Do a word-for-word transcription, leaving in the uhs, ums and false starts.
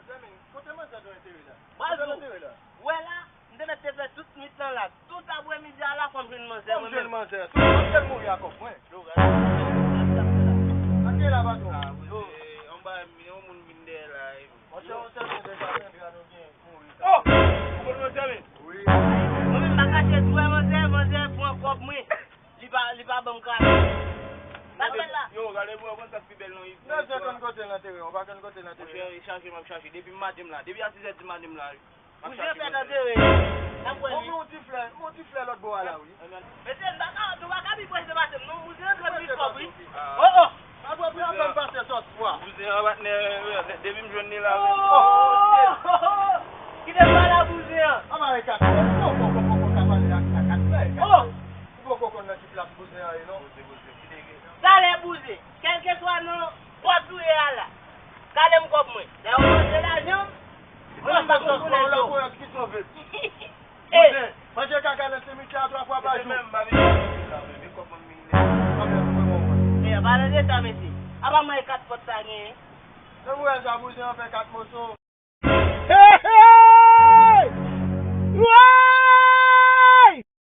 Kote manzè nou entere la? Kote nou entere la? Wè la, m te mèt te fè tout nwit lan la. Tout aprèmidi a la, fò m jwenn manzè mwen menm. Fò m jwenn manzè. Sou kòb ke l mouri a kòb mwen. Yo, gade, gade, gade, gade, gade. Antre la, patwon. Yo, yon bagay, yon moun vin dèyè la. Monchè, yon sèl moun deja fè dra nou gen mouri sa. Oh! Ou konn manzè men? Wi. Mwen menm, m pa kache tou, wè manzè, manzè pran kòb mwen. Li pa, li pa ban m kado. Sa k fèt la? Yo, gade pou w konn sa k pi bèl nan istwa. Manzè konn kote l antere, ou pa konn kote l antere. Monchè, e chache m ap chache. Depi maten m la. Depi a sis è di maten m la. Bouzen an fèt antere. N ap wè li. Bon, men yon ti flè, men yon ti flè lòt bò a la, wi. Mesye, m pa ka, nou pa ka pi prese pase m, non. Bouzen an trant mil kòb, wi. Oh, oh. Apre, apre, apre, m pase sòs pwa. Bouzen an, patnè, depi m jwenn li la, wi. Oh! Kite m pale a bouzen an. Anba e kat. Poko, poko, poko ka pale a, a kat la, e kat. Oh! Ou poko konn nan ki plas bouzen an ye, non. Talè bouzen, kèlkeswa nan pòt ou ye a la, kale m kòb mwen. Lè yo manje lajan m, mwen pa sòs pou lè yo. Bouzen, manje kaka nan simityè a twa fwa pa jou. E, pa nan eta, mesye. Apa mwen e kat pòt sa genyen? Nan mwen sa bouzen an fè kat moso. Hey, hey!